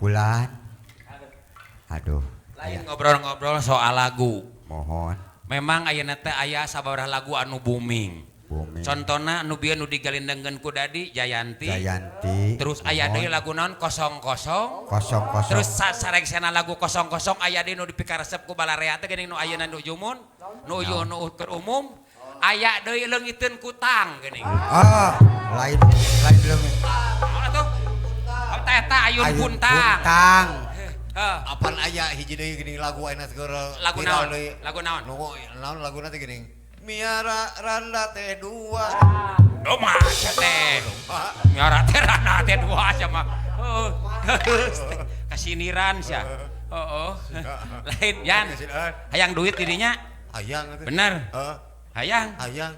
Kulan. Aduh. Lain ngobrol-ngobrol soal lagu. Mohon. Memang ayeuna teh aya sabaraha lagu anu booming. Booming. Contona anu bieu nu digalindengkeun ku Dadi Jayanti. Jayanti. Terus aya deui lagu naon kosong kosong. Kosong kosong. Terus sarengsena lagu kosong kosong aya deui nu dipikaresep ku balarea teh geuning nu ayeuna nu jumun, nu ieu nu keur umum. Aya deui leungiteun kutang geuning. Ah, lain lain leungit. Naon atuh? Oh, teh eta ayun Ayun puntang. Puntang. Heh. Apan aya hiji deui geuning lagu ayeuna keur Lagu viral naon? deui. Lagu naon? Nu naon laguna teh geuning. Miara randa teh dua. Domba sia teh. Miara teh randa teh dua sia mah. Heuh. Kasiniran sia. Heeh. Lain Yan. Hayang duit dirinya. Hayang atuh. Bener. Heeh. Hayang. Hayang.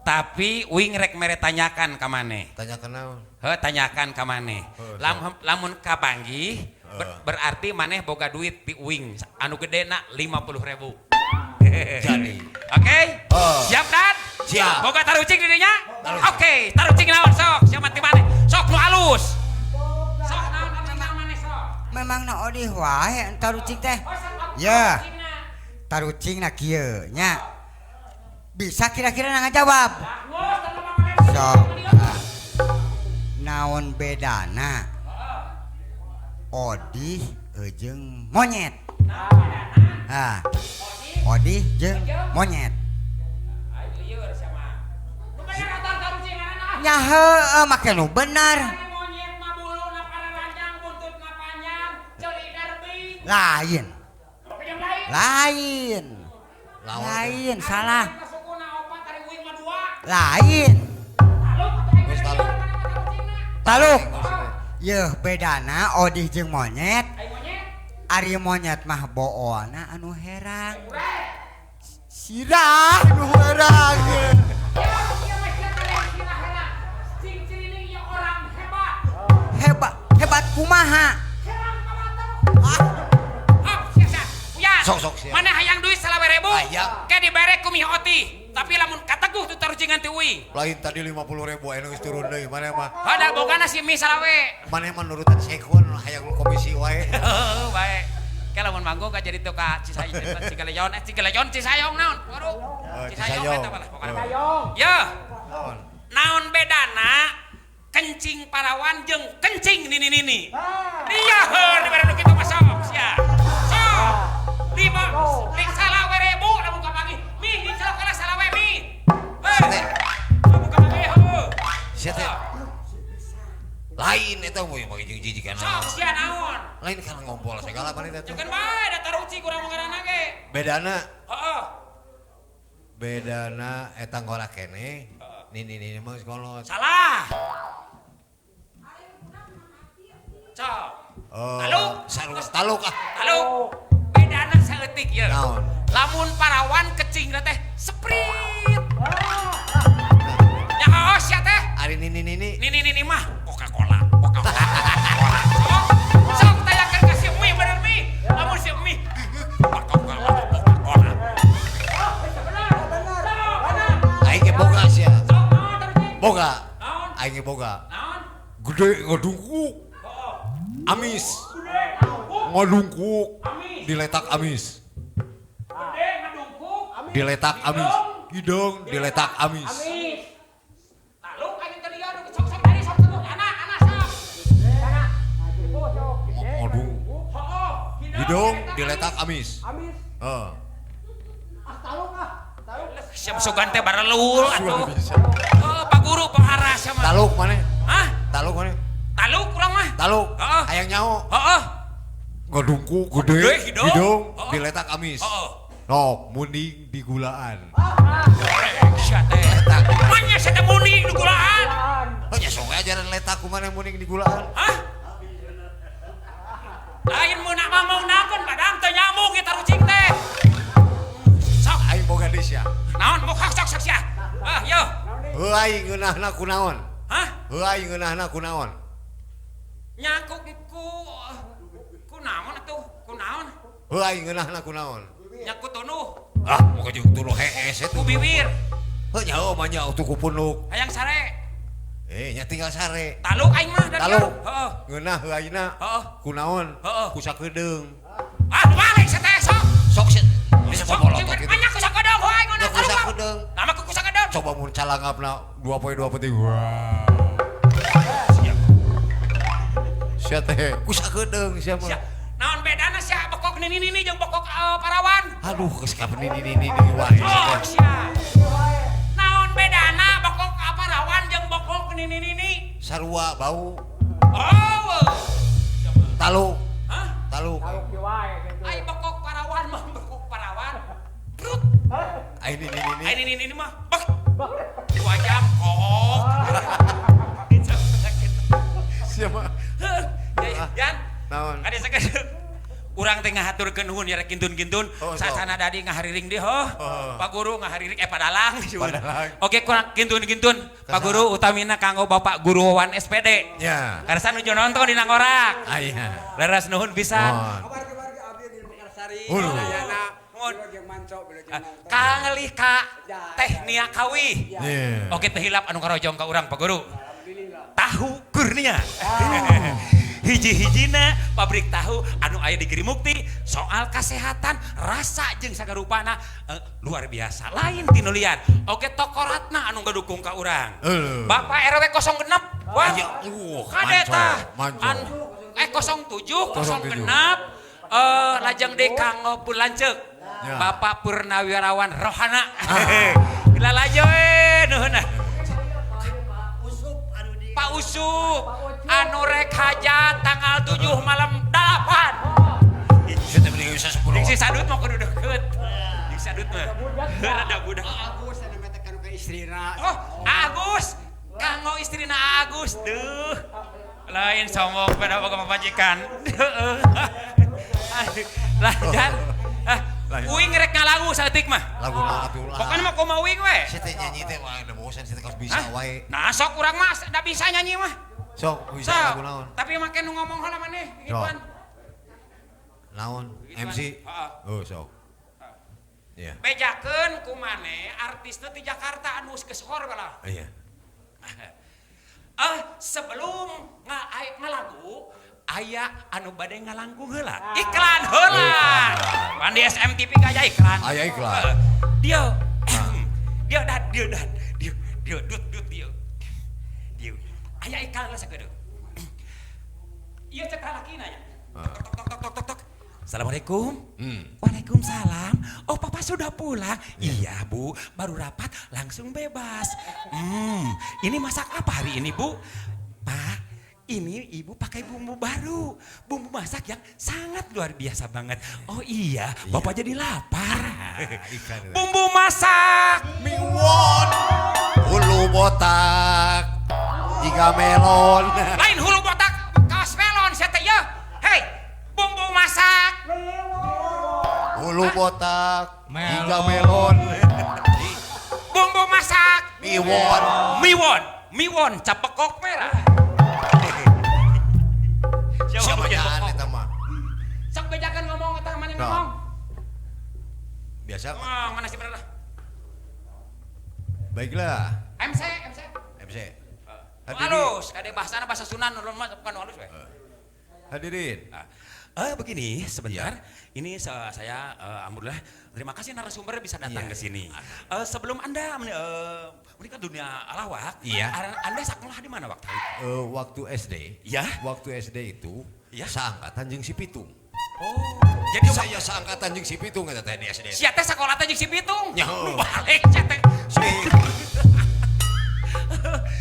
Tapi uing rek mere tanyakan ka maneh. Tanyakan naon? Heuh, tanyakan ka maneh. Heuh. Lamun kapanggih berarti maneh boga duit di uing anu gedena 50.000. Jadi. Oke? Oh. Siap Dan? Siap. Boga tarucing di dinya? Tarucing. Oke, tarucing naon sok? Siap mati maneh. Sok nu alus. Sok naon anu maneh sok? Memang na odih wae tarucing teh. Oh, sok, aku Ya. tarucingna. Tarucing na kieu nya. Bisa kira-kira na ngajawab. Geus, teu maneh. Sok. Ah. Naon bedana? Odih jeung monyet. Ah. Odih jeung monyet. Ayo lieur sia mah. Nu bener atuh tarucinganana ah. Nya heueuh make nu bener. Ari monyet mah buluna pararanjang, buntutna panjang, ceuli darbing. Lain. Yang lain. Lain. Lawan. Lain, salah. Ari sukuna opat, ari uing mah dua. Lain. Taluk atuh aing Geus mere taluk. lieur maneh mah tarucingna. Taluk. Yeuh bedana odih jeung monyet. Ai monyet. Ari monyet mah boona anu herang. Sirah nu herang. Ya, ieu mah sia kalian sirah herang. Cing cirining ieu orang hebat. Hebat, hebat kumaha? Herang pamato. Ah, Hop, sia sia. Uyan. Sok, sok, siap. Mana hayang duit 25.000? Hayang. Ke dibere ku mie oti. Tapi lamun kateguh tuh tarucingan ti uing. Lain tadi 50.000 aya geus turun deui maneh mah. Ada bogana si mie salawe. Maneh mah nurutan sekon hayang komisi wae. Heuh, bae. Ke lamun manggung ka jadi tuh ka Cisayong, Cigaleyon, eh Cigaleyon Cisayong naon? Waduh. Oh, Cisayong Cisayong. eta malah pokona. Oh. Ye, Naon? Naon bedana kencing parawan jeung kencing nini-nini? Iya, heur dibere nu kitu mah sok sia. Sok. Lima, ling 25.000 lamun kapanggih. Mih, ling salakana salawe mih. Heuh. Teh. Lamun kapanggih heuh. Sia teh. Lain eta mah mah jeung jijik Sok sia naon? Lain kan ngompol segala maneh teh. Jeung bae da taruci kurang ngaranna ge. Bedana Heeh. bedana eta ngora keneh. Nini nini mah geus kolot. Salah. Cok. Oh, Taluk. Sarua taluk ah. Taluk. Bedana saeutik ye. Naon? Lamun parawan kecing teh Sprite. Ya heuh sia teh. Ari nini nini Nini nini mah Coca-Cola, Coca-Cola, Coca-Cola. Sok, sok tanyakeun ka si Emi bener Mi. Lamun si Emi Coca-Cola, Coca-Cola. Aing ge boga sia. Sok naon tarucing? Boga. Naon? Aing ge boga. Naon? Gede ngadungkuk. Amis. Ngadungkuk. Amis. Diletak amis. Gede ngadungkuk. Diletak amis. Hidung diletak amis. Amis. Taluk aing teh lieur sok sok tadi sok teguh anak anak sok. Ngadung. Hooh, Hidung diletak amis. Amis. Heeh. Ah, taluk ah. Taluk. Siap sugan teh barelul atuh. Bisa. Oh, Pak Guru penghara sama. Taluk maneh? Hah? Taluk maneh? Taluk kurang mah. Taluk. Heeh. Hayang nyaho. Heeh. Ngadungkuk gede, Gede, hidung. hidung Heeh. diletak amis. Heeh. Nok, munding di gulaan. Sia teh. Letak. Manya sia teh munding di gulaan. Oh nya sok ajaran letak kumaha munding di gulaan. Hah? Lain meunang mah meunangkeun badang teu nyambung ieu tarucing teh. Sok, Aing boga deui sia. Naon muka sok sok sia. Ah, yo. Heuh aing ngeunahna kunaon? Hah? Heuh aing ngeunahna kunaon? Nya ku ku ku naon atuh? Ku naon? Heuh aing ngeunahna kunaon? Nya ku tunuh, Ah, muka jeung tunuh hees ku eta. biwir, Heuh nyaho mah nya atuh ku punduk. Hayang sare. Nya tinggal sare. Taluk aing mah dari Taluk. Heeh. Ngeunah heuh ayeuna. Heeh. Kunaon? Heeh. Ku sakedeung. Ah, balik sia teh sok. Sok sia. Bisa Sok pabolotot gitu. banyak ku sakedeung ho aing ngeunah Ya, ku taluk. sakedeung. Nama ku sakedeung. Coba mun calangapna 2 poe 2 penting. Wah. Siap. Sia teh ku sakedeung sia mah. Sia. Naon bedana sia bokok nini-nini jeung bokok parawan? Aduh, geus kapan nini nini wae sia Sok teh. sia. Naon bedana bokok parawan jeung bokok nini-nini? Sarua bau. Oh. Taluk. Hah? Taluk. Taluk wae gitu. Ai bokok parawan mah bokok parawan. Brut. Ai nini nini. Ai nini-nini mah bek. 2 jam kok. Sia mah. Ya, Yan. Naon? Kade sakedeung. Urang teh ngahaturkeun nuhun ya kintun-kintun. Oh, Sasana dadi ngahariring deui ho. Oh. Pak Guru ngahariring padalang. Padalang. Oke kurang kintun-kintun. Pak Guru utamina kanggo Bapak Guru Wawan SPD. Ya. Karsa nuju nonton di Nangorak. Ah iya. Leres nuhun pisan. Mohon. Warga-warga abdi di Mekarsari. Hulu. Sadayana. Mohon. Wilujeng manco, wilujeng nonton. Kangelih ka Teh Nia Kawi. Iya. Oke teh hilap anu karojong ka urang Pak Guru. Tahu Kurnia. Hiji-hijina pabrik tahu anu aya di Girimukti soal kesehatan rasa jeung sagarupana luar biasa lain tinulian. Oke toko Ratna anu ngadukung ka urang. Heuh. Bapak RW 06. Wah. Iya, Kade tah. manco. 07 06 lajeng deui kanggo pun lanceuk. Ya. Bapak Purnawirawan Rohana. Lalajo we nuhun. Pak Usup anu rek hajat tanggal 7 malam 8. Sia teh mending bisa 10. Jeung si Sadut mah kudu deket. Jeung si Sadut mah. Rada budak. Agus anu mah teh kanu ka istrina. Oh, Agus. Kanggo istrina Agus duh. Lain sombong pada boga pamajikan. Lah dan Lain. uing rek ngalagu saeutik mah. Lagu naon atuh lah. Pokoknya mah kumaha uing we. Sia teh nyanyi teh wah udah bosan sia teh kaos bisa Hah? wae. Nah sok urang mah da bisa nyanyi mah. Sok bisa Sok. lagu naon? Tapi make nu ngomong heula maneh gituan. Naon? Gituan. MC. Heeh. Oh, sok. Iya. Bejakeun ku maneh artisna ti Jakarta anu geus hor balah. Iya. Sebelum ngalagu aya anu bade ngalangkung heula. Iklan heula. Pan di SMTV kaya iklan. Aya iklan. Dia dia dan dia dan dia dia dut dut dia. Dia aya iklan lah sakedeung. Ieu cek lalakina nya. Tok tok tok tok tok tok. Assalamualaikum. Waalaikumsalam. Oh, papa sudah pulang. Iya, Bu. Baru rapat langsung bebas. Ini masak apa hari ini, Bu? Pak, ini ibu pakai bumbu baru. Bumbu masak yang sangat luar biasa banget. Oh iya, Bapak jadi lapar. Ikan itu. Bumbu masak. Miwon. Hulu botak. Jika melon. Lain hulu botak, kaos melon sia teh ya. Hei, bumbu masak. Hulu botak. Jika melon. Bumbu masak. Miwon. Miwon, miwon capekok merah. Siapa nu nyaan bokok? eta mah? Sok bejakan ngomong eta mana Nah. ngomong. Biasa. Ngomong mana sih bener lah. Baiklah. MC, MC. MC. Nu Hadirin. Halus, kade bahasana bahasa Sunan nu mah bukan nu halus we. Hadirin. Begini, sebentar. Ini saya alhamdulillah terima kasih narasumber bisa datang Iya. ke sini. Sebelum Anda menikah dunia lawak, Iya. Anda sekolah di mana waktu itu? Waktu SD. Ya. Waktu SD itu Ya. seangkatan jeung si Pitung. Oh, jadi Saya seangkatan jeung si Pitung eta teh di SD. sia teh sekolah teh jeung si Pitung. Ya. Nu balik sia teh.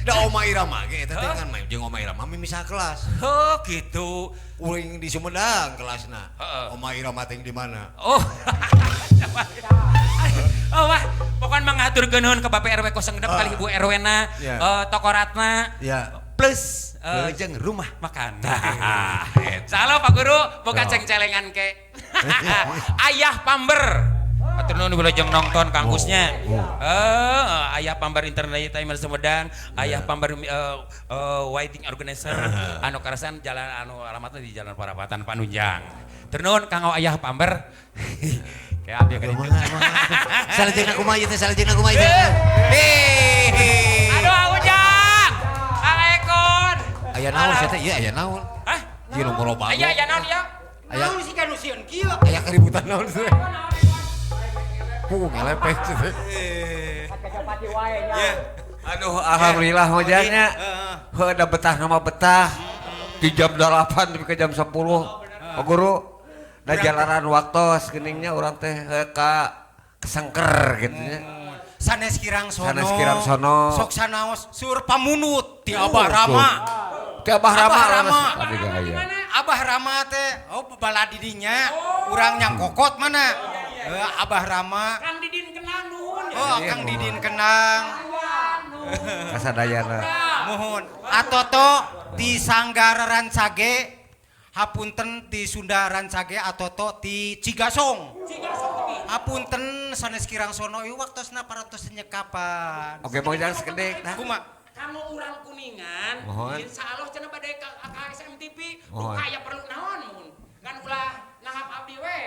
Da Oma Irama ge eta teh kan main jeung Oma Irama misah kelas. Oh, gitu. Uring di Sumedang kelasna. Heeh. Oma Irama teh di mana? Oh. Oh wah, pokoknya mengaturkeun nuhun ke Bapak RW 06 kali Ibu RW na, Ya. Toko Ratna. Ya. Plus Plus. jeung rumah makan. Salam Pak Guru, boga So. ceng-celengan ke. Ayah Pamber. Atur nuhun wilujeng nonton kangkusnya. Ayah Pamber Entertainment Sumedang, Ayah Pamber Wedding Organizer, anu karasan jalan anu alamatnya di Jalan Parapatan Panunjang. Ternuhun kanggo Ayah Pamber. Kayak abdi ka ditu. Salajengna kumaha ieu teh? Salajengna kumaha ieu teh? Hehehe. Aduh, Ujang. Aya naon sia teh? Ieu aya naon? Hah? Ieu nu ngoroba. Aya aya naon ieu? Aya Naon sih kanu sieun kieu? Aya keributan naon sih? Puh ngelepeh sih. Pati wae nya. Aduh, alhamdulillah hujannya. Heuh da betah nama betah. Di jam 8 sampai ke jam 10. Pak Guru, da jalanan waktos geningnya urang teh ka kesengker gitu nya. Sanes kirang sono. Sanes kirang sono. Sok sanaos sur pamunut ti Abah Rama. Ti Abah Rama. Abah Rama. Abah Rama. Abah Rama teh oh baladi dinya urang nyang kokot mana. Abah Rama. Kang Didin kenang nuhun. Oh, Kang Didin kenang. Kasadayana. Muhun. Atoto di Sanggar Rancage, hapunten di Sunda Rancage atoto di Cigasong. Cigasong tepi. Hapunten sanes kirang sono ieu waktosna parantos nyekapan. Oke, mau jalan sekedek nah. Kumaha? Kanggo urang Kuningan, Mohon. Insya Allah cenah bade ka SMTV, Mohon. duka aya perlu naon mun. Ngan ulah nangap abdi we.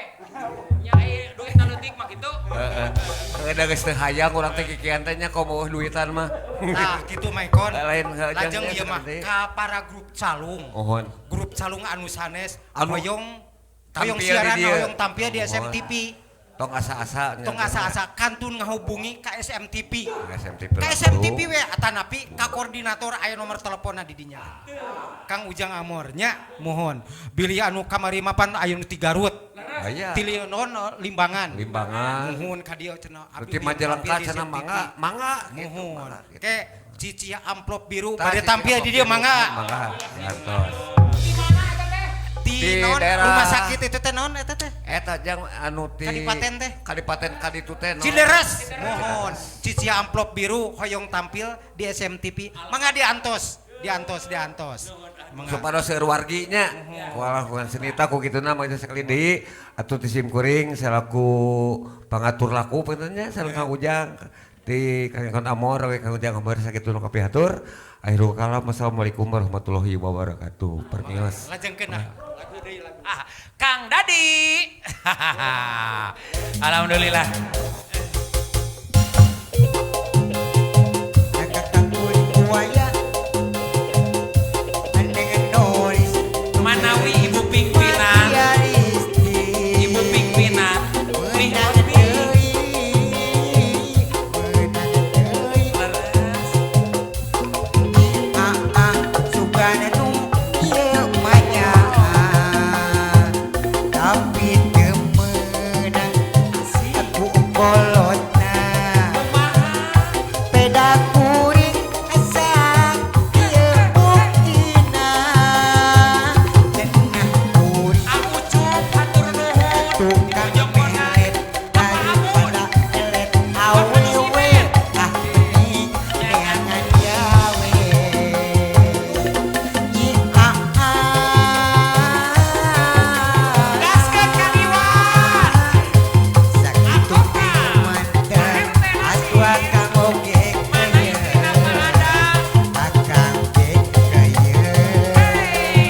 Nya aya duit leutik mah kitu. Heeh. Da geus teu hayang urang teh kikian teh nya komo duitan mah. Tah kitu Maikon. Lain lajeng ieu mah ka para grup calung. Mohon. Grup calung anu sanes Anu hoyong hoyong tampil di siaran dieu. hoyong tampil di Mohon. SMTV. Tong asa-asa. Tong asa-asa kantun ngahubungi ka SMTV. SMTV. Ka SMTV we atanapi ka koordinator aya nomor teleponna di dinya. Kang Ujang Amor nya mohon. Bilih anu kamari mapan aya nu ti Garut. Aya. Ti non Limbangan. Limbangan. Muhun ka dieu cenah. Nu ti Majalengka cenah mangga, mangga gitu, Muhun. mangga, gitu. Ke cici amplop biru Tah, bade cici tampil di amplop dieu biru, mangga. Mangga. Diantos. Di mana eta teh? Di Di non daerah- rumah sakit itu teh naon eta teh? Eta jang anu ti Kadipaten teh. Kadipaten kaditu teh naon? Cideres. Mohon. Cici amplop biru hoyong tampil di SMTV. Mangga diantos, diantos, diantos. Mangga. Supados seueur wargi nya. Kualakuan senita ku kituna mah sekali deui atuh ti sim kuring salaku pangatur laku punten nya sareng Kang Ujang ti Kang Ekon Amor we Kang Ujang Amor sakitu nu kapihatur. Akhirul kalam, wassalamualaikum warahmatullahi wabarakatuh. Permios. Lajengkeun ah. Lagu deui lagu. Ah, Kang Dadi. Alhamdulillah. Manawi Ibu pimpinan, Ibu pimpinan, leres. Tapi teu meunang aku kolotna. Kumaha? Peda kuring asa ieu buktina cenah kuring Aku cup hatur nuhun. tukang Jongkona. melet daripada elet awewe ah mending neangan gawe nyi ah ah. Gaskeun ka Diwan. Sakitu manten atuh akang oge Mana istrina keuyeuh. mah ada. Akang ge keuyeuh. Hey.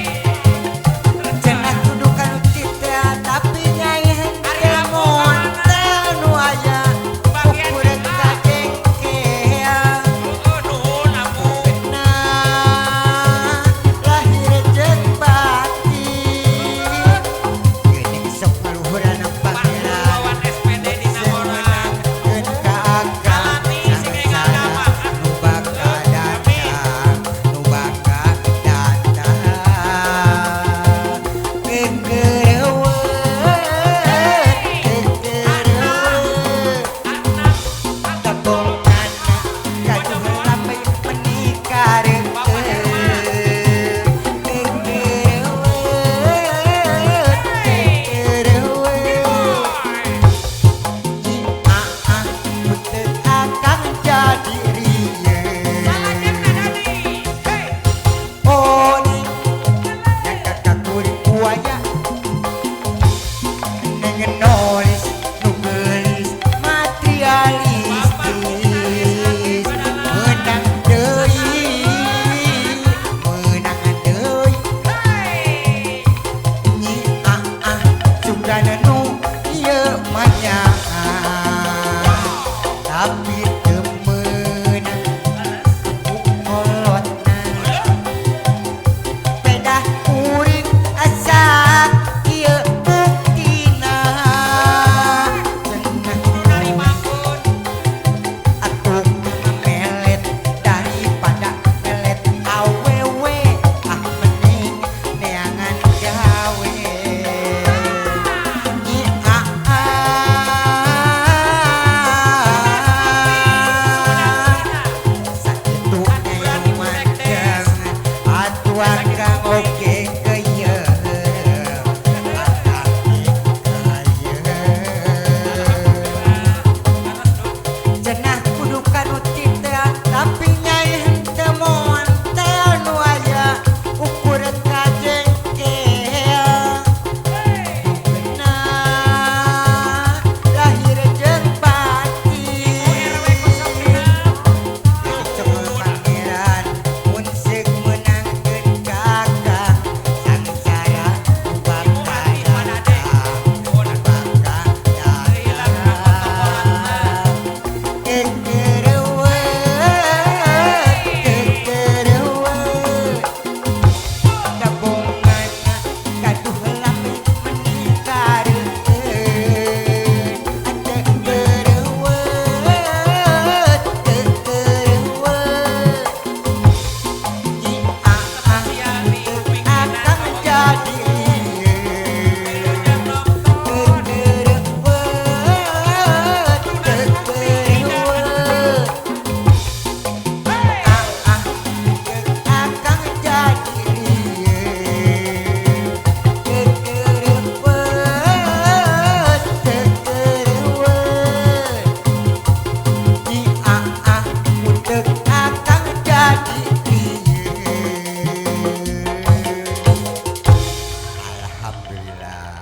Cenah kudu kanu tita tapi nyai henteu montel nu aya Bagian ukur tengah. kakengkean. Oh, nuhun abu. Nah, lahir jeung batin. Geuning sok ngaluhuran Pak pangeran. Lawan SPD di Nagora. Semenangkeun ka akang Alami sing enggal sangsara damang. nu bakal datang, nu bakal datang. Kekereuweut, kekereuweut. Tabongana kajuh lampai menikah reuteut. Kekereuweut, kekereuweut. Nyi ah puteu akang jadi rieut. Salajengna Dadi. Hey. Oh ning nyangka ka kuring buaya neng nolis nu geulis materialistis meunang deui meunang deui. Hey. Nyi ah ah sugana nu ieu mah nyaah tapi teu meunang ku kolotna. Alhamdulillah.